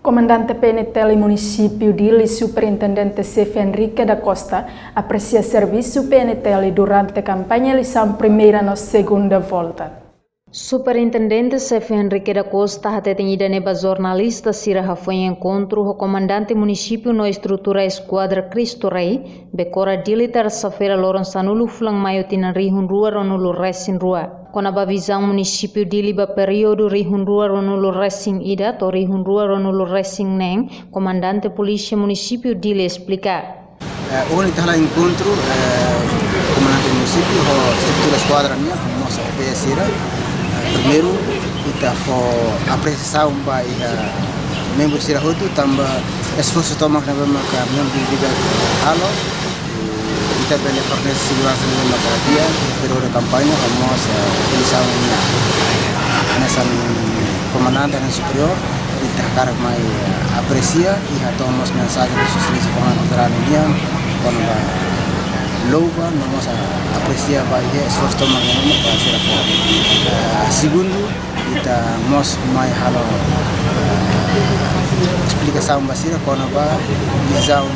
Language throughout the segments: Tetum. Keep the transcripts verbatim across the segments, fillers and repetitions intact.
Komandante P N T L Munisípiu Dili, Superintendente Xefe Henrique da Costa, apresia servisu P N T L durante kampaña eleisaun primeira no segunda volta. Superintendente Xefe Henrique da Costa hateten ida-ne'e ba jornalista sira hafoin enkontru ho komandante munisípiu no estrutura Eskuadra Cristo Rei, Bekora Dili, tersa-feira, loron sanulu fulan Maiu, tinan rihun rua ruanulu resin rua. Kona-ba vizaun munisípiu Dili ba períodu rihun rua ruanulu resin ida to'o rihun rua ruanulu resin neen, komandante polísia munisípiu Dili esplika. Eh, ohin ita hala'o enkontru, eh, komandante munisípiu ho estrutura eskuadra nian, ho mós O P S sira. Eh, primeiru, ita fó apresiasaun ba iha membru sira hotu, tanba esforsu tomak ne'ebé maka membru Dili halo. Eh, ita bele fornese seguransa ne'ebé maka di'ak iha períodu kampaña, ho mós, eh, eleisaun nian. Hanesan komandante, hanesan superiór, ita hakarak mai, eh, apresia, iha to'o mós mensajen husi Sua Exelénsia Komandante Jerál nian, kona-ba louva, no mós, eh, apresia ba iha esforsu tomak ne'ebé maka sira fó. Eh, segundu, ita mós mai halo, eh, esplikasaun ba sira kona-ba vizaun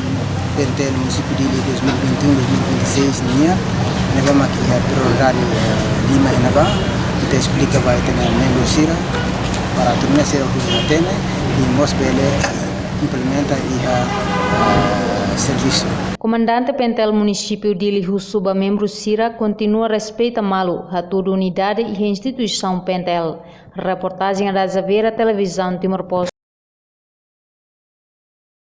P N T L Munisípiu Dili dois mil e vinte e um, dois mil e vinte e seis nian, ne'ebé maka iha prioridade, eh, lima iha ne'ebá, ita esplika ba ita-nia membru sira, para atu nune'e sira hotu hatene, i mós bele, eh, implementa iha, eh, servisu. Komandante P N T L Munisípiu Dili husu ba membru sira kontinua respeita malu, hatudu unidade iha instituisaun P N T L. Reportajen Ada Xaviera, Televizaun Timor Post.